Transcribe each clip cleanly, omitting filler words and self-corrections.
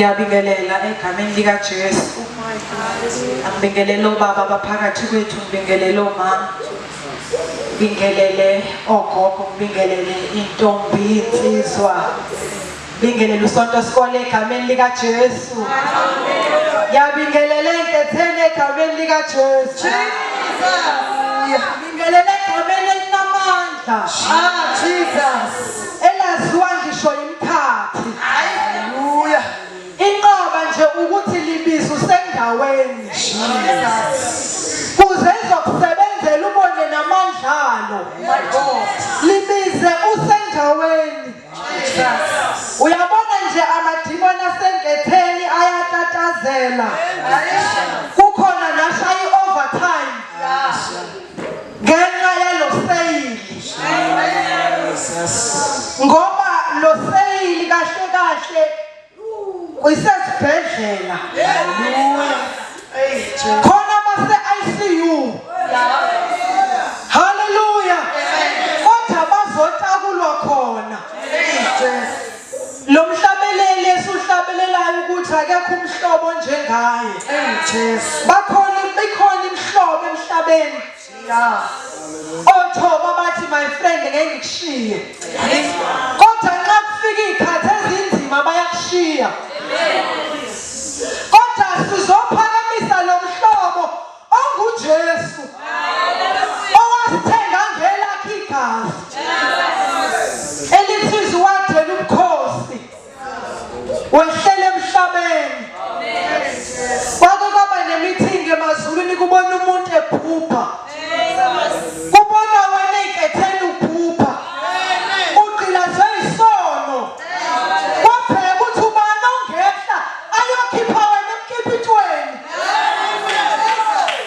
Ngiyabingelela egameni likaJesu. Angibingelele obaba abaphakathi kwethu, ngibingelele omama. Ngibingelele ogogo, ngibingelele intombi, insizwa. Ngibingelele usonto sikole egameni likaJesu. Ngiyabingelela enketheni egameni likaJesu. Ngibingelele egameni elinamandla. Ah, Jesus. Elaziwa ngisho imkhathi. Hallelujah. Inqaba nje ukuthi libiza usendaweni. Jesus. Kuze izokusebenzela ubone namandlalo. My God. Libize usendaweni. Jesus. Uyabona nje amadimoni asenketheni ayatatazela. Kukhona nashaya i-overtime ngenxa yalo seyili. Ngoba lo seyili kahle kahle isesibhedlela. Khona base ICU. Hallelujah. Kodwa bazotakulwa khona. Lo mhlabeleli esuhlabelelayo ukuthi akekho umhlobo njengaye. Bakhona ikhona imihlobo emhlabeni. Othoba bathi my friend ngeke ngikushiye. Kodwa nxa kufika izikhathi ezinzima bayakushiya. Kodwa sizophakamisa lo mhlobo onguJesu. Owasithenga ngelakhe igazi. Elithi wadela ubukhosi. Wehlela emhlabeni. Kwake kwaba nemithingi emazulwini kubona umuntu ephupha. Kubona wena ey'nketheni uphupha. Ugqilazwe yisono. Kwabheka ukuthi ubani ongehla ayokhipha wena emkipitweni.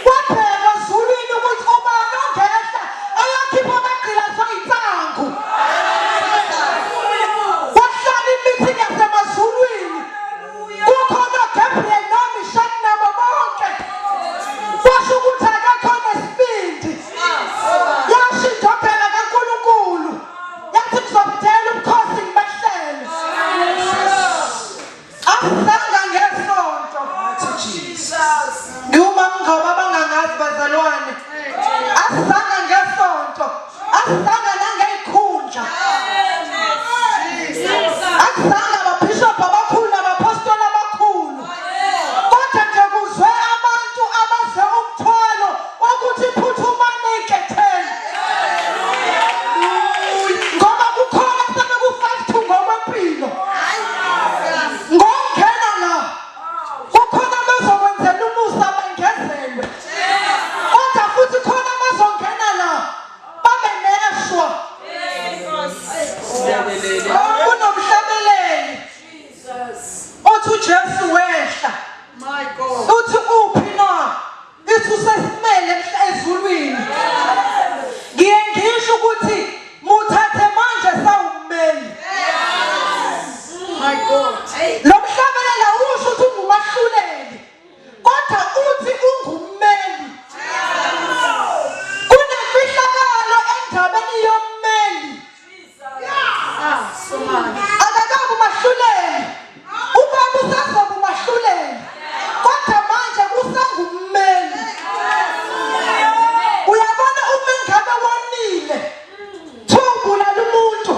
Kwabheka ezulwini ukuthi ubani ongehla ayokhipha abagqilazwe yinsangu. Kwahlala imithingi yasemazulwini. Kukhona oGabriel noMishak nabo bonke. Kwasho ukuthi akekho onesibindi. Yasho indodana kaNkulunkulu. Yathi ngizobudela ubukhosi ngibehlele. Asizanga ngesonto. Ngiwumamngcobo abangangazi bazalwane. Asizanga ngesonto. Asizanga nangey'khundla. Akuzange ababhishobhi abakhulu nabaphostoli abakhulu. Kodwa nje kuzwe abantu abaze umthwalo wokuthi phuthumani ey'nketheni. Ngoba kukhona sebeku-five to ngokwempilo. Ngokungena la kukhona abazokwenzela umusa bengezelwe. Kodwa futhi khona abazongena la babe neshwa. Kunomhlabeleli othi uJesu wehla. Uthi uphi na? Ithi usesimele emhla ezulwini. Ngiye ngisho ukuthi muthathe manje sawummeli. My God. Lo mhlabeleli awusho ukuthi ungumahluleli. Kodwa uthi ungummeli. Kunemfihlakalo endabeni yommeli. Akakabi umahluleli. Ubaba usazoba umahluleli. Kodwa manje usangummeli. Uyabona uma engabe wonile, kuthiwa ubulala umuntu.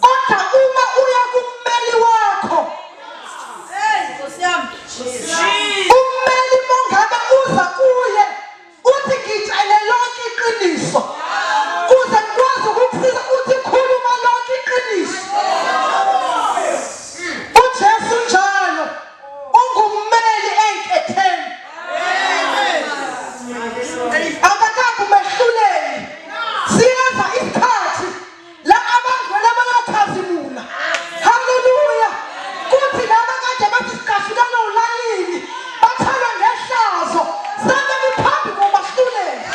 Kodwa uma uya kummeli wakho, ummeli mongabe uza kuye uthi ngitshele lonke iqiniso kuze ngikwazi ukukusiza uthi khuluma lonke iqiniso. UJesu njalo ungummeli enketheni. Akakabi umehluleli. Siyeza isikhathi la abangcwele bayokhazimula. Haleluya! Kuthi laba kade bathi siqashukela ulayini bathalwe ngehlazo sebemi phambi komahluleli.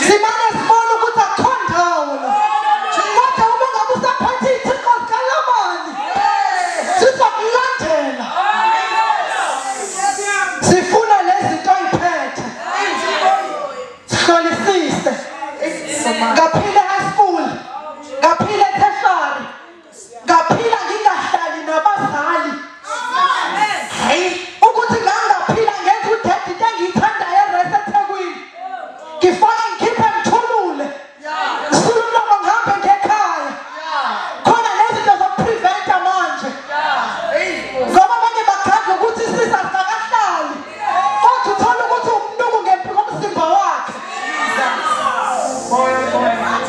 Simane sibone ukuthi akukho ndawo la. Kodwa uma ngabe usaphethe iy'thixo zikaLabani, sizokulandela. Sifuna lezi zinto oyiphethe. Sihlolisise. Ngaphila high school, ngaphila tertiary, ngaphila ngingahlali nabazali. Hayi, ukuthi ngangaphila ngenza udaddy into engiyithandayo erese eThekwini. Ngifake ngikhiphe ngithulule. Ngisule umlomo ngihambe ngekhaya. Khona nezinto zokupreventa manje. Ngoba abanye bagadla ukuthi isisa sakahlali. Kodwa uthola ukuthi umnuku ngempiko umzimba wakhe. Moya, moya.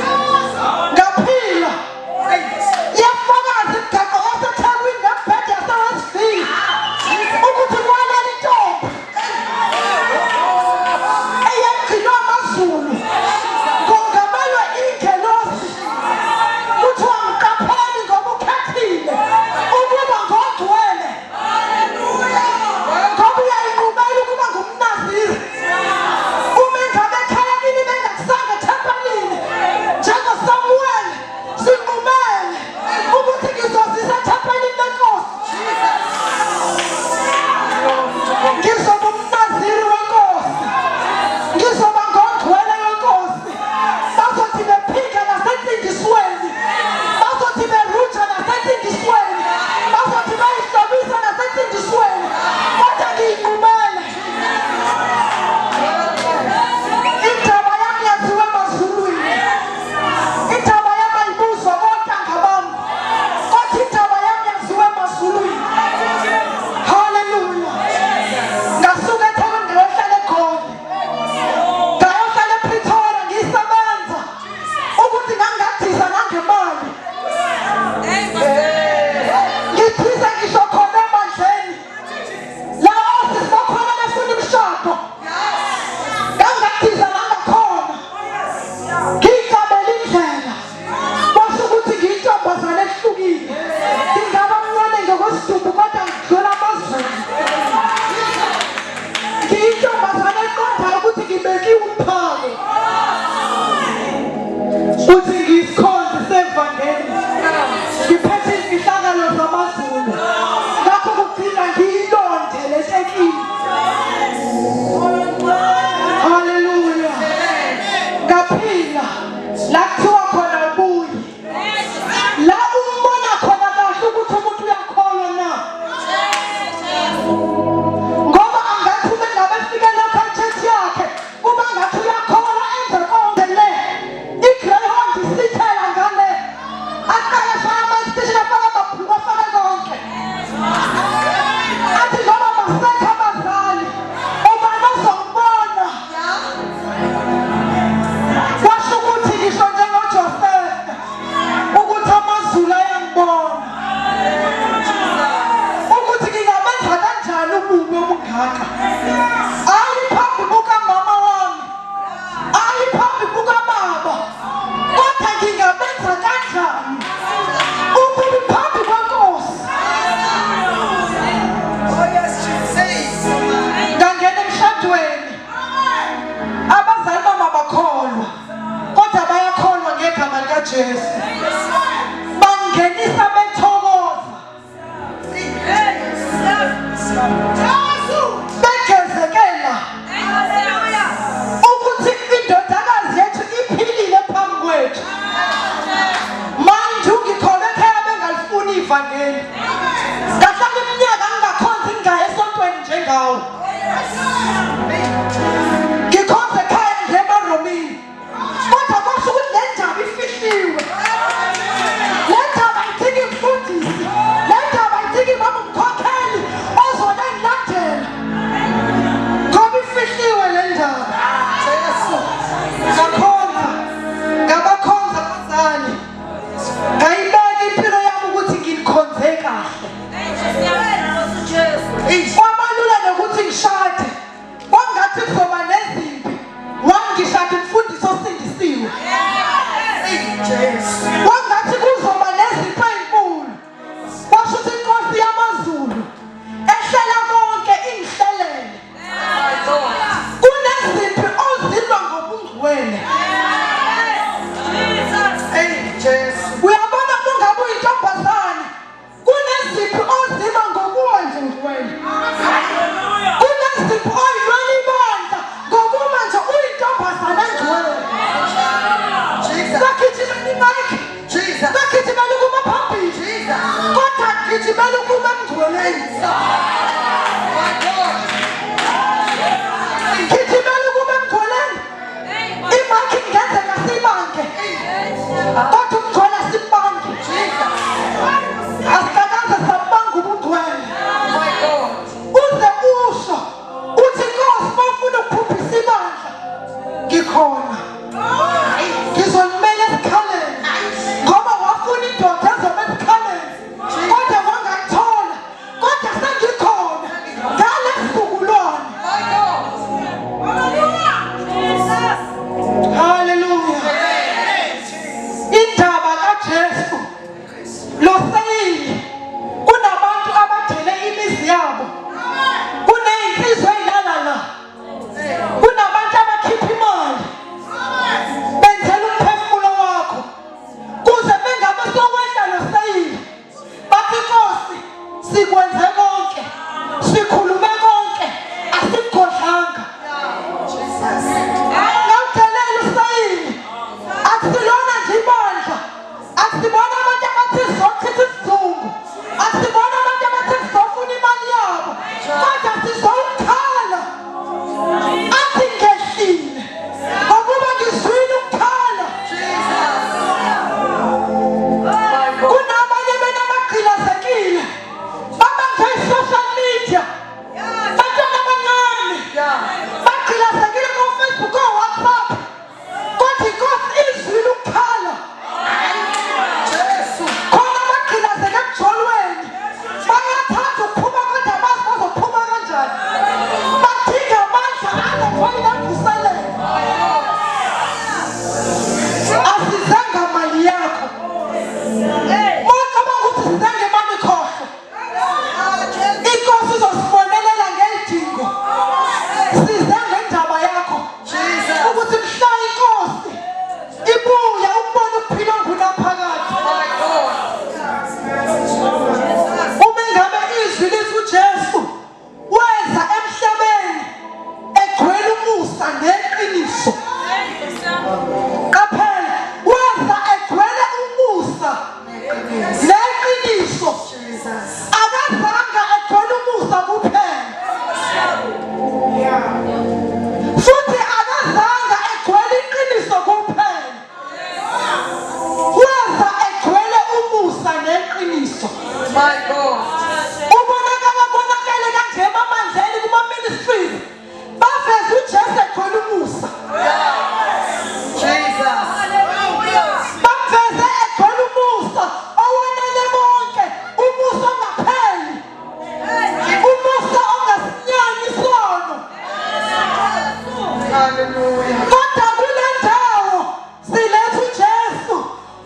Hallelujah. Kodwa kule ndawo siletha uJesu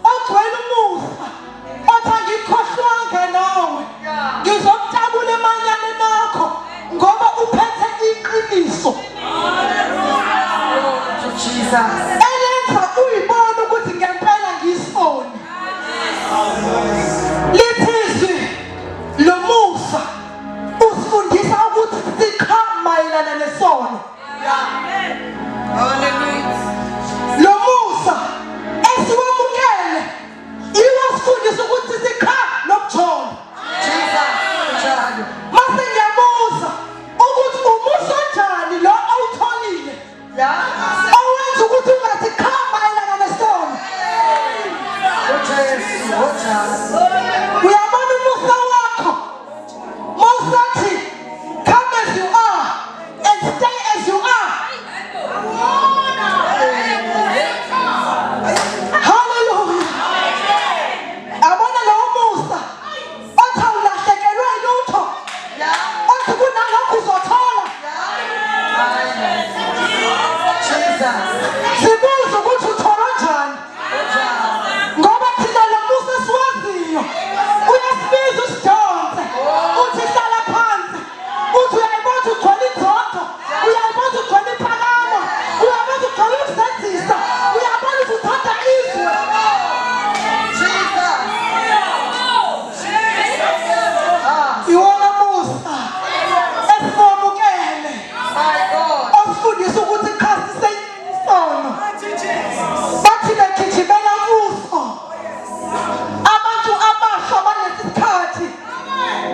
ogcwele umusa othi angikhohlwanga nawe. Ngizokutabula emanyaleni akho ngoba uphethe iqiniso. Glory to Jesus. Elenza uyibone ukuthi ngempela ngisoni. Lithi izwi lomusa usifundisa ukuthi siqha mayelana nesono. Lo musa esiwamukele iwasifundisa ukuthi siqha nokujolo. Mase ngiyabuza ukuthi umusa onjani lo awutholile owenza ukuthi ungathi qha mayelana nesono. Uyabona umusa wakho mawusathi come as you are and stay as you are. Hallelujah. Yabona lowo musa othi awulahlekelwe lutho othi kunalokhu uzothola. Sibuza ukuthi uthola njani. Ngoba thina lo musa esiwaziyo uyasibiza usidonse uthi hlala phansi uthi uyayibona ukuthi ugcwele inzondo uyayibona ukuthi ugcwele impakamo uyabona ukuthi ugcwele ukuzenzisa uyabona ukuthi uthanda izwe iwona musa esiwamukele osifundisa ukuthi qha siseyisono bathi begijimela kuso abantu abasha balesi sikhathi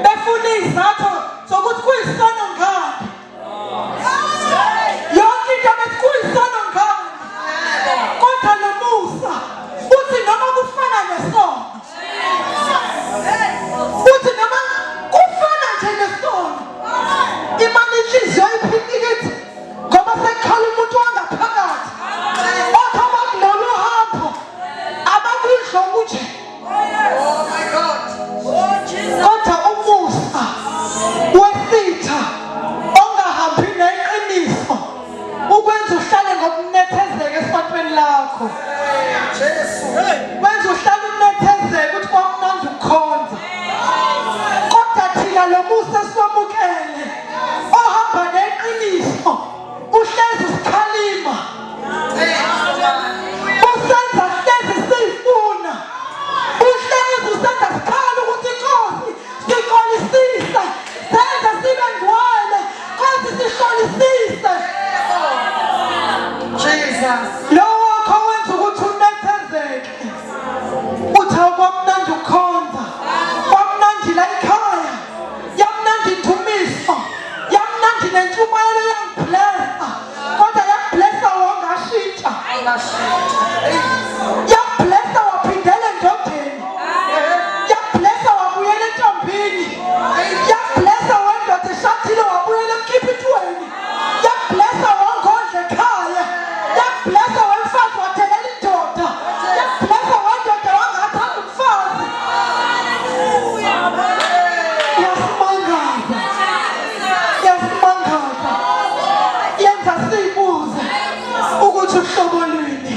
befuna izathu zokuthi kuyisono ngani yonke into bethi kuyisono ngani kodwa lo musa uthi noma kufana nesono uthi noma kufana nje nesono imane inhliziyo iphikithi ngoba sekukhala umuntu wangaphakathi othi abakulolu hambo abakudla okunje Oh my God. kodwa umusa wesitha ongahambi neqiniso ukwenza uhlale ngokunethezeka esontweni lakho Jesu. wenza uhlale unethezeka ukuthi kwamnandi ukukhonza kodwa thina lo musa esiwamukele ohamba neqiniso uhlezi usikhalima usenza hlezi siyifuna uhlezi usenza sikhala ukuthi inkosi sixolisise senze sibe ngcwele nkosi sihlolisise Jesus. lo wakho wenza ukuthi unethezeke uthi awukwamnandi ukukhonza kwamnandi la ekhaya yamnandi indumiso yamnandi nentshumayelo yangiblessa kodwa yakublessa wangashintsha yakublessa waphindela endodeni yakublessa wabuyela entombini yakublessa wendoda eshadile wabuyela emkipitweni yakublessa wangondla ekhaya yakublessa wemfazi wathelela indoda yakublessa wendoda wangathanda umfazi yasimangaza yasimangaza yenza siyibuze ukuthi uhlobo lwini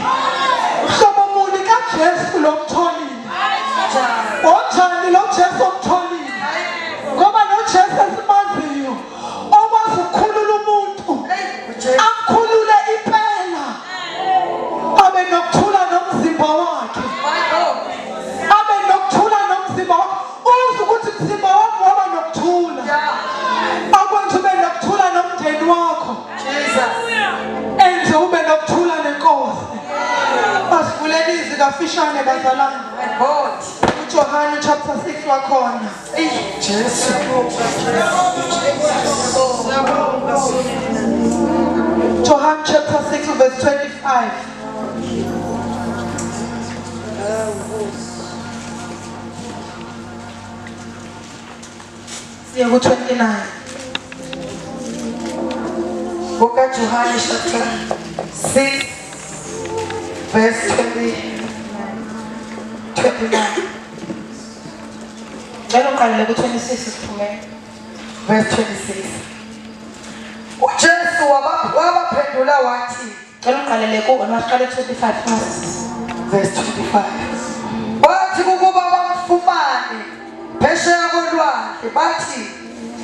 uhlobo muni kaJesu lo mtholile onjani lo Jesu omtholile ngoba lo Jesu esimaziyo okwazi ukukhulula umuntu amkhulule impela abe nokuthula nomzimba wakhe abe nokuthula nomzimba wakhe uzwe ukuthi umzimba wami waba nokuthula akwenza ube nokuthula nomndeni wakho enze ube nokuthula nenkosi basivulele izwi kafishane bazalwane uJohane chapter 6 wakhona Jesu. John chapter 6 verse 25 Siye ku-29. Book of John chapter 6 verse 20, 29. Cela uqalele ku-26 siphumele. Verse 26. UJesu wabaphendula wathi, Cela uqalele ku masiqale 25 Moses. Verse 25. Bathi ukuba bamfumane phesheya kolwandle bathi,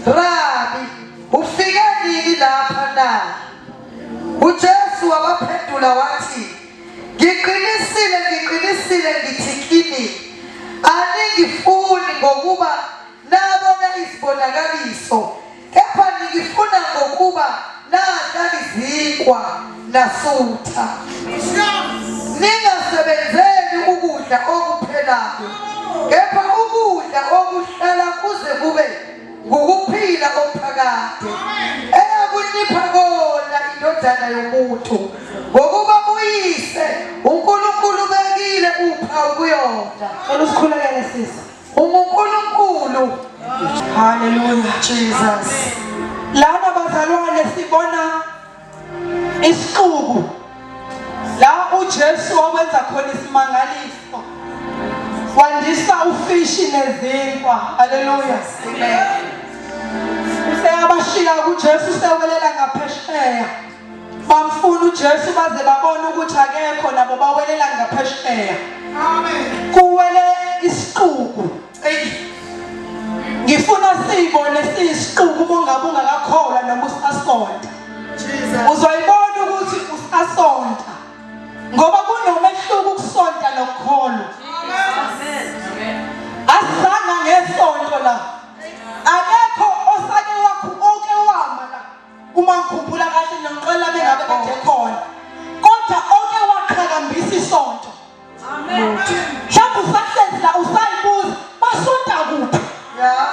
Rabi, ufike nini lapha na? UJesu wabaphendula wathi, Ngiqinisile, ngiqinisile ngithi kini, aningifuni ngokuba nabona izibonakaliso, kepha ningifuna ngokuba nadla izinkwa nasutha. Ningasebenzeli ukudla okuphelayo, kepha ukudla okuhlala kuze kube ngukuphila okuphakade, eyakunipha kona iNdodana yomuntu, ngokuba uYise uNkulunkulu ubekile uphawu kuyona. Cela usikhulekele sisi. UnguNkulunkulu. Hallelujah. Jesus. Lana bazalwane sibona isixuku la uJesu wakwenza khona isimangaliso. Wandisa ufishi nezinkwa. Hallelujah. Amen. Useyabashiya kuJesu usewelela ngaphesheya. Bamfuna uJesu baze babona ukuthi akekho nabo bawelela ngaphesheya. Amen. Kuwele isixuku. Ey. Ngifuna siyibone siyisixuku uma ungabe ungakakholwa noma usasonta. Jesus. Uzoyibona ukuthi usasonta. Ngoba kunomehluko ukusonta nokukholwa. Amen. Asizanga ngesonto la. Akekho osake wakhu oke wama la. Uma ngikhumbula kahle ngiyongixolela bengabe kade khona. Kodwa oke waqhakambisa isonto. Amen. Mhlawumbe usahlezi la usayibuza basonta kuphi? Yeah.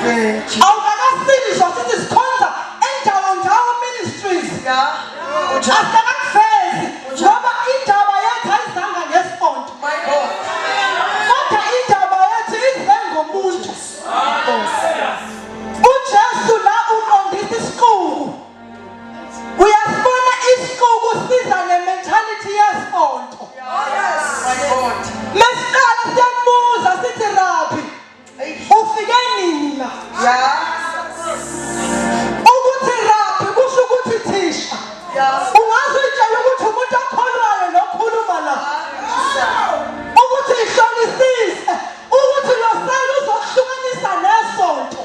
Yeah. Awukakasindiswa sithi sikhonza endawo ndawo ministries. Yeah. Asikakufezi ngoba indaba yethu ayizanga ngesonto. My God. Kodwa indaba yethu ize ngomuntu. UJesu la uqondisa isixuku. Uyasibona isixuku siza ne-mentality yesonto. My God. Mesiqala siyambuza sithi Rabi, ufike nini la? Yeah. Ukuthi Rabi kusho ukuthi thisha. Yeah. Ungaze uyitshele ukuthi umuntu okholwayo lokhuluma la. Ukuthi ihlolisise ukuthi lo sele uzokuhlukanisa nesonto.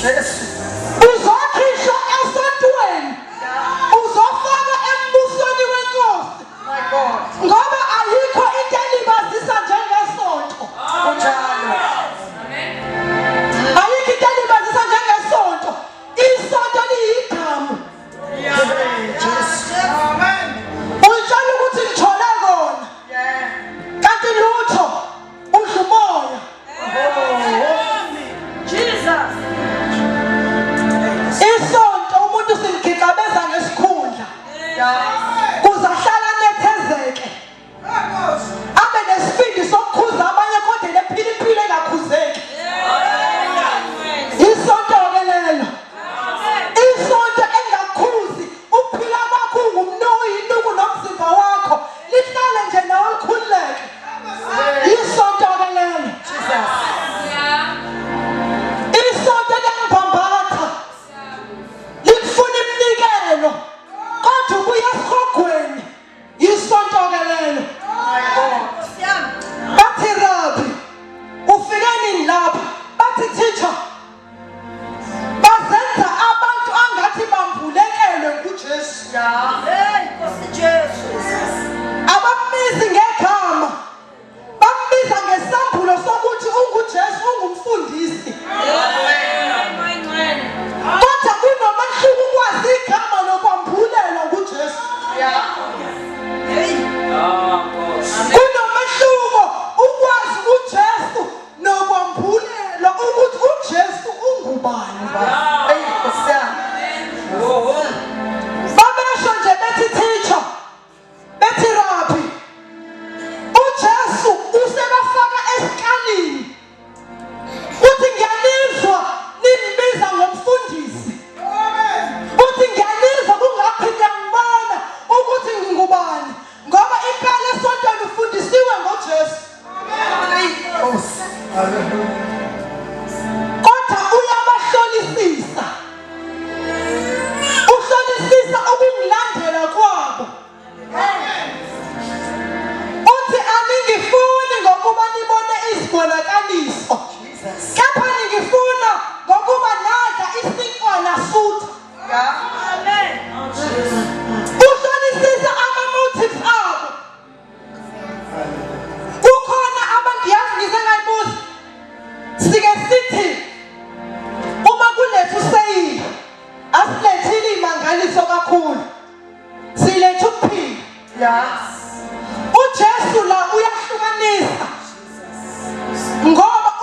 Jesu. Uzokhishwa esontweni. Uzofakwa embusweni wenkosi. My God. Ngoba ayikho into elibazisa njengesonto. Kunjalo. Ayikho into elibazisa njengesonto. Isonto liyigamu. Jesu. Uyitshela ukuthi ngithole kona. Yeah. Kanti lutho udla umoya. Jesus. Isonto umuntu simgixabeza ngesikhundla. Yeah. Kuzahlala nethezeke. Abe nesibindi sokukhuza abanye kodwa nephila impilo engakhuzeki. Isonto-ke lelo. Isonto engakhuzi ukuphila kwakho ungumnuku yinuku nomzimba wakho lihlale nje nawe likhululeke. Isonto-ke lelo. Jesus. Isonto liyangibhambatha. Likufuna iminikelo. Kodwa ubuya esihogweni. Isonto-ke lelo. My God. Bathi Rabi, ufike nini lapha? Bathi teacher. Bazenza abantu angathi bambulekelwe nguJesu. Yeah. Hey, Nkosi Jesu. Abambizi ngegama. Bambiza ngesambulo sokuthi unguJesu ungumfundisi. Kodwa kunomehluko ukwazi igama nokwambulelwa nguJesu. Yeah. Kunomehluko ukwazi uJesu nokwambulelwa ukuthi uJesu ungubani. Hey, Nkosi yami. Babesho nje bethi Ya. UJesu la uyahlukanisa ngoba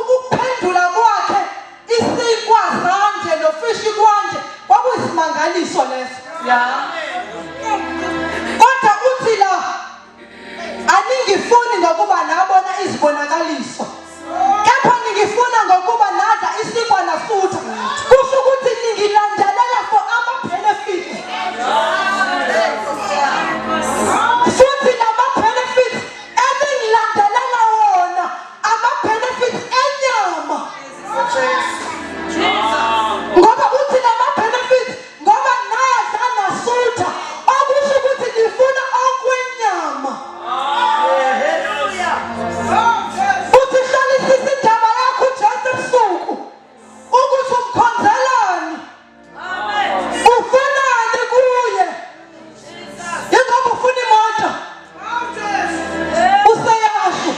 ukuphendula kwakhe isinkwa sanje nofishi kwanje kwakuyisimangaliso leso. Ya. Kodwa uthi la aningifuni ngokuba nabona izibonakaliso kepha ningifuna ngokuba nadla isinkwa nasutha. Kusho ukuthi ningilandelela for ama-benefits, futhi lama-benefits eningilandelela wona ama-benefits enyama. Jesu. Ngoba uthi lama-benefits ngoba nadla nasutha, okusho ukuthi nifuna okwenyama. Uthi hlolisisa indaba yakho uJesu ebusuku ukuthi umkhonzelani, ufunani kuye. Yingoba ufuna imoto, useyasho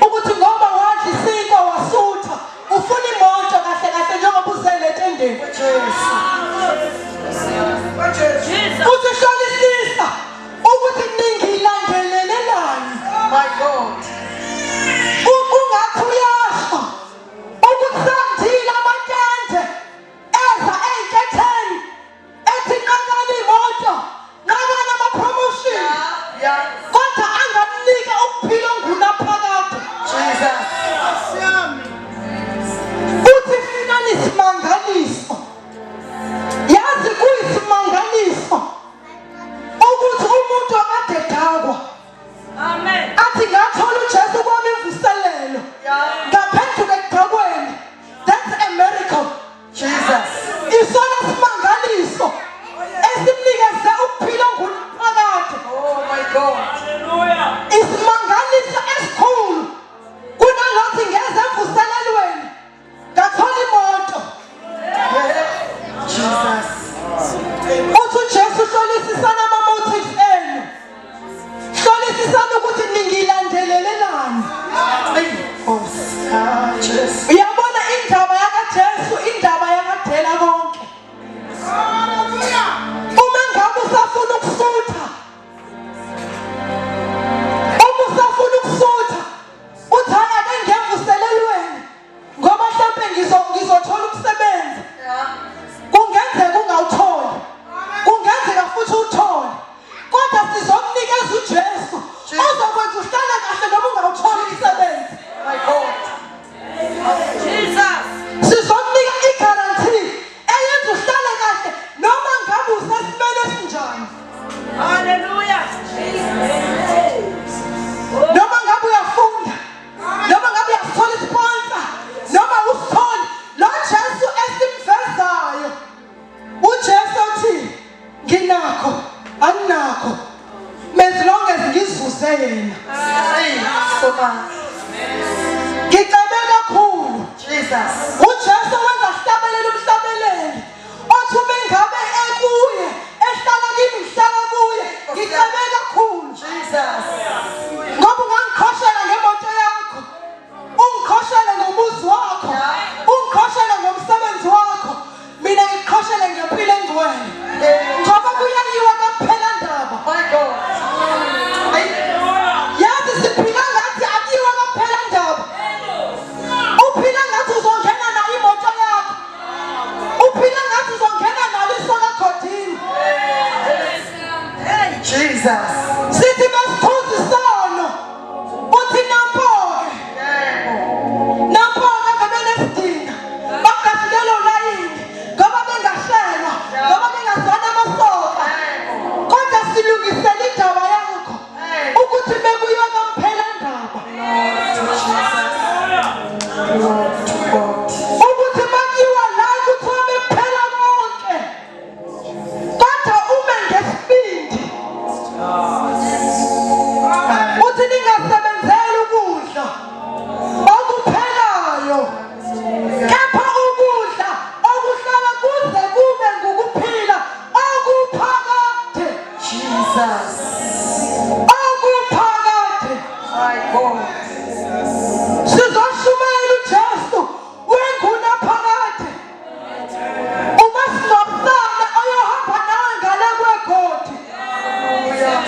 ukuthi ngoba wadla isinkwa wasutha ufuna imoto kahle kahle njengoba uzele etendeni. Jesu. Uthi hlolisisa ukuthi ningilandelelelani. My God. Ungathi uyasho ukuthi sandile amatende eza ey'nketheni ethi nqakani imoto, nqakani ama-promotion, Ya. kodwa angamnika ukuphila ongunaphakade. Jesus. Uthi funani isimangaliso. Yazi kuyisimangaliso ukuthi umuntu akade edakwa Amen. athi ngathola uJesu kwami imvuselelo, Ya. ngaphenduka ekudakweni. That's a miracle. Jesus. Isona simangaliso esimnikeze ukuphila ongunaphakade. Oh my God. Isimangaliso esikhulu kunalothi ngeze emvuselelweni ngathola imoto. Jesus. Uthi uJesu hlolisisana ama-motives enu, hlolisisana ukuthi ningilandelelelani. Ay, Nkosi. Ah, Jesu. Uyabona indaba yakaJesu, indaba yakadela konke. Uma ngabe usafuna ukusutha, uma usafuna ukusutha uthi hayi, ake ngemvuselelweni ngoba mhlampe ngizothola umsebenzi. Ya. Kungenzeka ungawutholi, kungenzeka futhi uthole, kodwa sizokunikeza uJesu ozokwenza uhlale kahle noma ungawutholi umsebenzi. My God. Jesus. Sizokunika i-guarantee eyenza uhlale kahle noma ngabe usesimeni esinjani. Hallelujah. Noma ngabe uyafunda, noma ngabe uyasithola i-sponsor noma usitholi, lo Jesu esimvezayo, uJesu othi nginakho anginakho, as long as ngizuze yena. Ay, Soma. Ngicebe kakhulu. Jesus. UJesu wenza sihlabelela umhlabeleli othi uma ngabe ekuye, ehlala kimi, ngihlala kuye, ngicebe kakhulu. Jesus. Ngoba ungangiqhoshela ngemoto yakho, ungiqhoshele ngomuzi wakho, ungiqhoshele ngomsebenzi wakho, mina ngiqhoshele ngempilo engcwele, ngoba kuyayiwa kakuphela ndaba. My God. Ay, Yazi siphila ngathi akuyiwa kakuphela ndaba. Uphila ngathi uzongena nayo imoto yakho, uphila ngathi uzongena nalo isokagodini. Jesus. Sithi masikhuza isono, uthi nampo-ke. Yebo. Nampo-ke bebenesidinga bangafikela ulayini ngoba bengahlelwa, ngoba bengazwana amasoka, kodwa silungisela indaba yakho ukuthi bekuyiwa kamphela ndaba. Lord to Jesus. Lord to God. Ukuthi makuyiwa la kuthiwa bekuphela konke, kodwa ume ngesibindi uthi ningasebenzeli ukudla okuphelayo, kepha ukudla okuhlala kuze kube ngukuphila okuphakade. Jesus. Okuphakade. My God. Sizoshumayela uJesu wengunaphakade, uma singcwabisana oyohamba nawe ngale kwegodi. Hallelujah.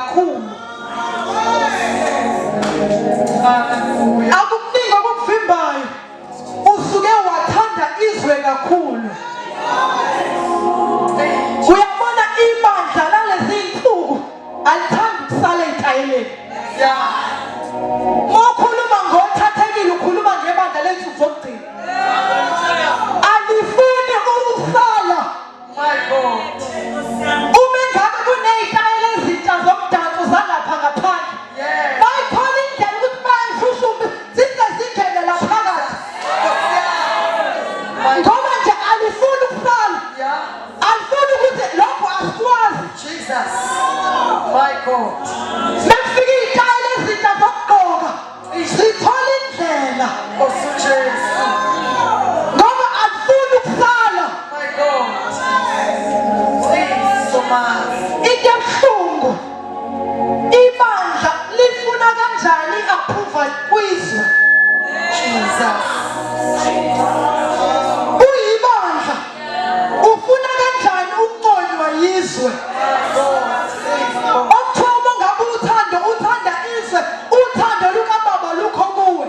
kakhulu. Akukuningi okukuvimbayo, usuke wathanda izwe kakhulu. Uyabona ibandla lalezi nsuku alithandi ukusala ey'tayeleni. Uma ukhuluma ngothathekile ukhuluma ngebandla ley'nsuku zokugcina. Alifuni ukusala. My God. Uma engabe kuney'tayela ezintsha zomdanso zalapha ngaphandle. Bayithola indlela ukuthi bayishushumbe zize zingene la phakathi. Ngoba nje alifuni ukusala. Alifuni ukuthi lokho asikwazi. Jesus. My God. Mekufika iy'tayela ezintsha zokugqoka zithola indlela. Nkosi Jesu. Ngoba alifuni ukusala. My God. Please, Somazi. Into ebuhlungu ibandla lifuna kanjani i-approval kwizwe? Jesus. Uyibandla ufuna kanjani ukunconywa yizwe? Okuthiwa uma ngabe uthando uthanda izwe, uthando lukababa lukho kuwe.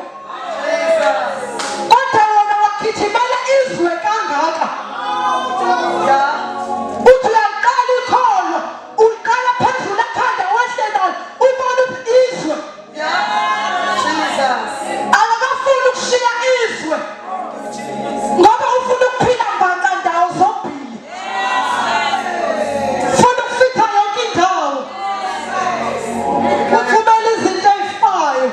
Kodwa wona wagijimela izwe kangaka. Uthi uyaliqala ikholwa, uliqala phezulu ekhanda wehle nalo, ubone ukuthi izwe. Akakafuni ukushiya izwe ngoba ufuna ukuphila mbaxa ndawo zombili. Ufuna ukufitha yonke indawo. Uthumela izinto ezifayo.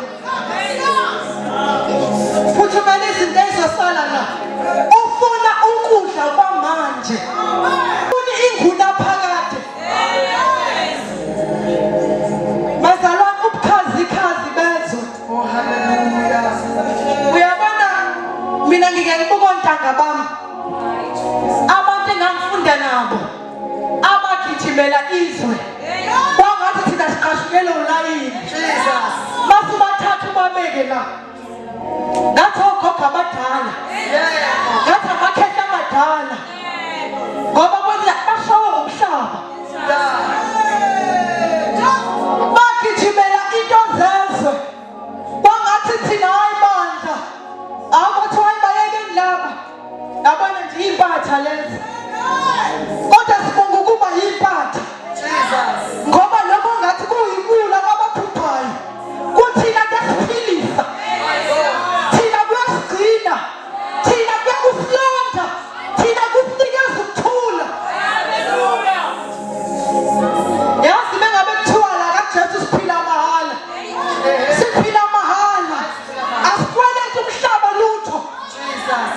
Phuthumela izinto ezizosala la. Ufuna ukudla kwamanje. Ufuna inguna phakade. Bazalwane ubukhazikhazi bezwe. Oh hallelujah. Uyabona mina ngike ngibuka ontanga bami. Abantu engangifunda nabo abagijimela izwe. Kwangathi thina siqashukele ulayini. Jesus. Masubathatha ubabeke la. Ngathi ogogo abadala. Yebo. Ngathi amakhehla amadala. Ngoba kwenza bashawa ngomhlaba. Bagijimela into zezwe. Kwangathi thina hayi bandla. Akuthiwa hayi bayekeni laba. Yabona nje impatha lezi. Kodwa sibonga ukuba yimpatha. Jesus. Ngoba lokho ngathi kuyikula kwabaphuphayo. Kuthina kuyasiphilisa. Thina kuyasigcina. Thina kuyakusilonda. Thina kusinikeza ukuthula. Yazi mengabe kuthiwa la kaJesu siphila mahhala. Siphila mahhala. Asikweleti umhlaba lutho. Jesus.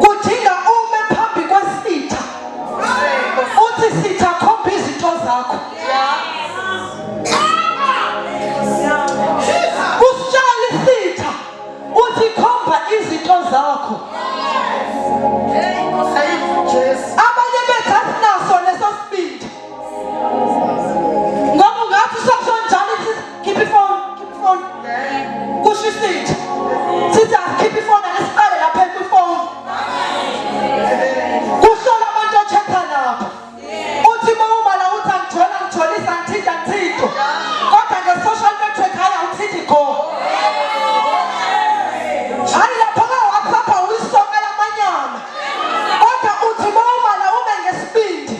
Kudinga ume phambi kwesitha. Uthi sitha khomba izinto zakho. Usitshela isitha uthi khomba izinto zakho. Abanye bethu asinaso leso sibindi. Ngoba ungathi usasho njalo uthi khipha ifoni, khipha ifoni. Kusho isitha. Sithi asikhiphe ifoni ake siqale lapha kwifoni. Kuhlola abantu ochatha nabo. Uthi uma uma la uthi angithola ngitholisa ngithinta ngithinto. Kodwa nge-social network hhayi awuthinti go. Hhayi lapho ka-WhatsApp awuyisoka lamanyama. Kodwa uthi uma uma la ume ngesibindi.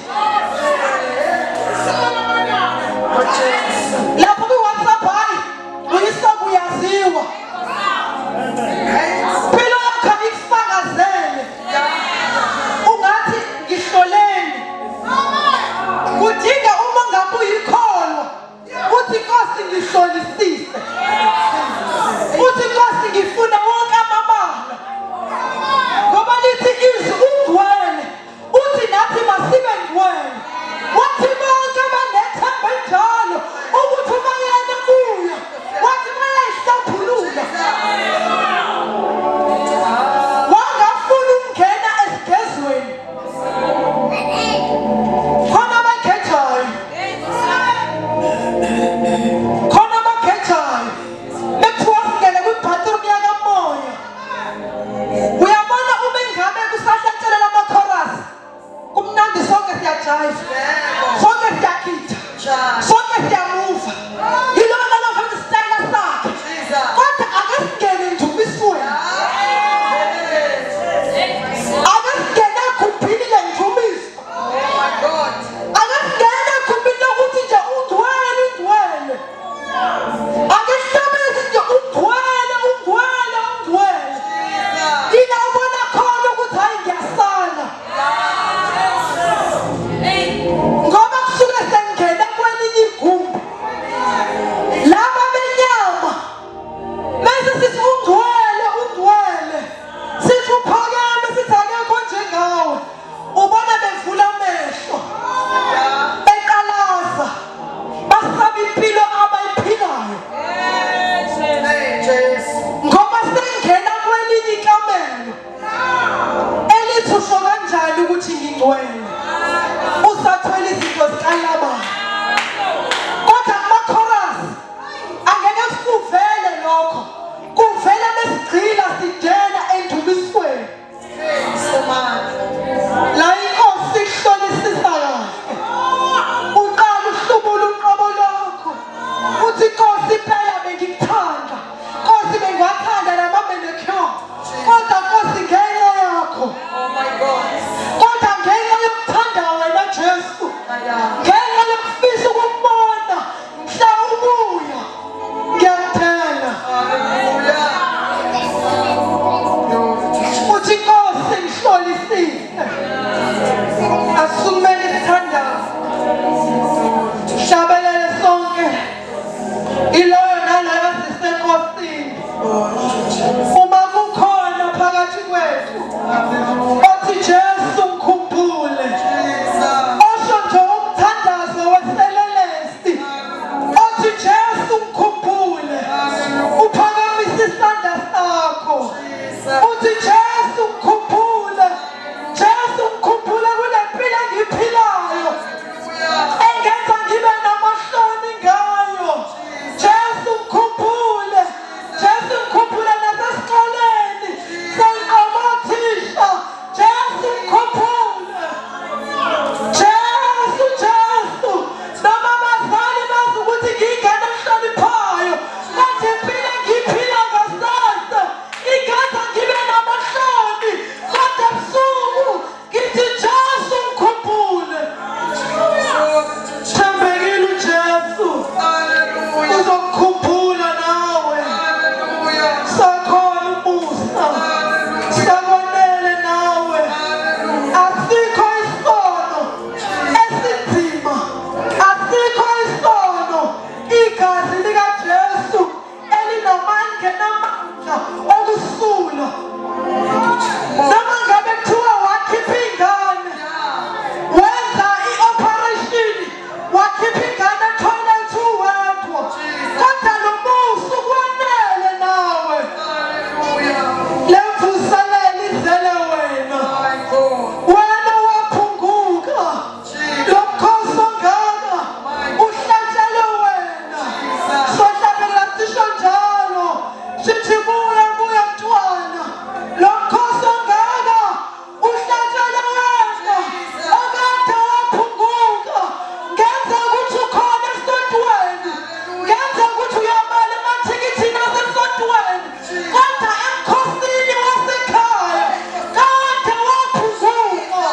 Lapho kwi-WhatsApp hhayi uyisoka uyaziwa. Impilo yakho ikufakazele. Ungathi ngihloleni. Kudinga uma ngabe uyikholwa uthi Nkosi ngihlolisise. Uthi Nkosi ngifuna wonke amabala. Ngoba lithi izwi ungcwele. Uthi nathi masibe ngcwele. Wathi bonke abanethemba enjalo ukuthi uma yena kuya wathi bayayihlaphulula. Wangafuna ukungena esigezweni. Khona abakhethayo. Khona abakhethayo. Bekuthiwa singene kwi-bathroom yakamoya. Uyabona uma ingabe kusahlatshelela ama-chorus kumnandi sonke siyajayiva sonke siyakhitha sonke siyamosha. ongcwele usathwele izinto zikaLabani. Kodwa kuma-chorus angeke kuvele lokho, kuvele besigcila singena endumisweni. La inkosi ikuhlolisisa kahle, uqala uhlubula uqobo lwakho uthi Nkosi impela bengikuthanda, Nkosi bengiwathanda nama-manicure, kodwa Nkosi ngenxa yakho, kodwa ngenxa yokuthanda wena Jesu, ngenxa yokufisa ukukubona mhla ubuya, ngiyakudela. Uthi Nkosi ngihlolisise. Asukumele isithandazo, hlabelele sonke, iloyo naloyo sisenkosini. Uma kukhona phakathi kwethu othi Jesu ngikhumbule, osho nje umthandazo weselelesi othi Jesu ngikhumbule, uphakamisa isandla sakho uthi Jesu ngikhumbule, Jesu ngikhumbule kule mpilo engiyiphilayo engenza ngibe namahloni ngayo. Jesu ngikhumbule, Jesu ngikhumbule nasesikoleni sengiqoma othisha. Jesu ngikhumbule, Jesu, Jesu, noma abazali bazi ukuthi ngiyingane ehloniphayo, kodwa impilo engiyiphila ngasese ingenza ngibe namahloni, kodwa ebusuku ngithi Jesu ngikhumbule. Thembekile uJesu, uzokukhumbula nawe. Sakhona umusa, sakwanele nawe. Asikho isono esinzima, asikho isono igazi likaJesu elinamandla namandla okusula. Noma ngabe kuthiwa wakhipha ingane, wenza i-operation, wakhipha ingane etoilet uwedwa, kodwa lo musa ukwanele nawe. Le mvuselelo izele wena, wena waphunguka. Lo mkhosi ongaka uhlatshelwe wena. Sohlabela sisho njalo, sithi buya buya mntwana. Lo mkhosi ongaka uhlatshelwe wena, okade waphunguka. Ngenza ukuthi ukhona esontweni, ngenza ukuthi uyamala emathikithini asesontweni, kodwa emkhosini wasekhaya kade waphunguka.